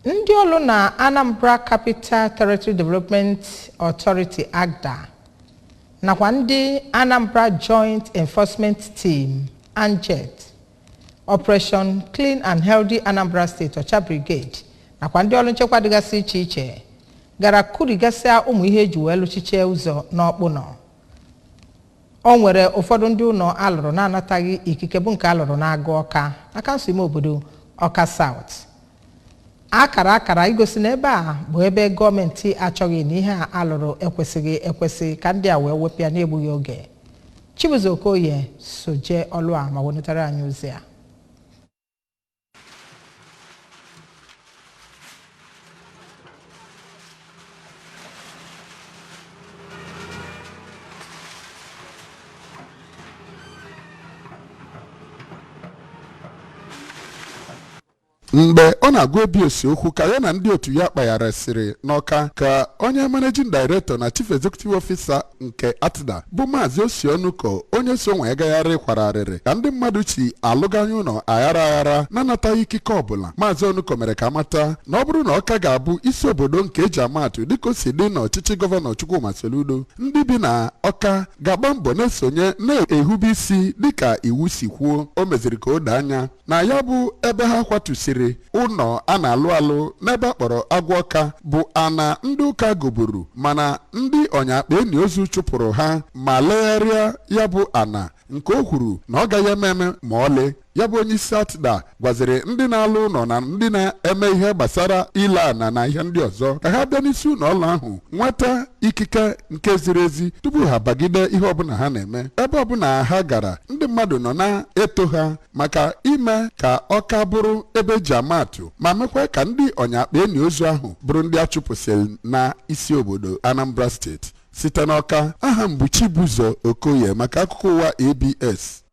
Ndị ọlụ na Anambra Capital Territory Development Authority, ACTDA, nakwa ndị Anambra Joint Enforcement Team, ANJET, Operation Clean and Healthy Anambra State, Ọcha Brigade, nakwa ndị ọrụ nchekwa dịgasị iche iche gara kurigasịa ụmụ ihe eji wee lụchichie ụzọ n'Ọkpụnọ. O nwere ụfọdụ ndị ụlọ alụrụ na-anataghị ikike bụ nke alụrụ n'Agụ Ọka na kansụl ime obodo Ọka South. Akara akara igosi na ebe a bụ ebe gọọmenti achọghị na ihe a alụrụ ekwesịghị ekwesị ka ndị a wee wepụ ya n'egbughị oge. Chibuzo Okoye so jee ọlụ a ma wenetara anyị ozi a. Mgbe ọ na-agwa Obiosi okwu ka ya na ndị otu ya kpagharịsịrị n'Ọka, ka onye managing director na chief executive officer nke ACTDA bụ Maazị Osionuko, onye so nwee gagharị, kwara arịrị ka ndị mmadụ si alụganye ụlọ aghara aghara na-anataghị ikike ọbụla. Maazị Onuko mere ka amata na ọ bụrụ na Ọka ga-abụ isi obodo nke eji ama atụ dịka o si dị n'ọchịchị Gọvanọ Chukwuma Soludo, ndị bi na Ọka ga-agba mbọ na-esonye na-ehube isi dịka iwu si kwuo. O meziri ka o doo anya na ya bụ ebe ha kwatusiri ụlọ a na-alụ alụ n'ebe a kpọrọ Agwọ Ọka bụ ana ndị ụka goburu, mana ndị ọnyakpa enyi ozu chụpụrụ ha ma legharịa ya bụ ana, nke o kwuru na ọ gaghị eme eme ma ọlị. Ya bụ onye isi ACTDA gwaziri ndị na-alụ ụlọ na ndị na-eme ihe gbasara ile ana na ihe ndị ọzọ ka ha bịa n'isi ụlọ ọrụ ahụ nweta ikike nke ziri ezi tupu ha bagide ihe ọbụla ha na-eme. Ebe ọbụla ha gara, ndị mmadụ nọ na-eto ha maka ime ka Ọka bụrụ ebe eji ama atụ ma mekwa ka ndị ọnyakpa enyi ozu ahụ bụrụ ndị a chụpụsịrị na isi obodo Anambra Steeti. Site n'Ọka, aha m bụ Chibuzo Okoye maka akụkọ ụwa ABS.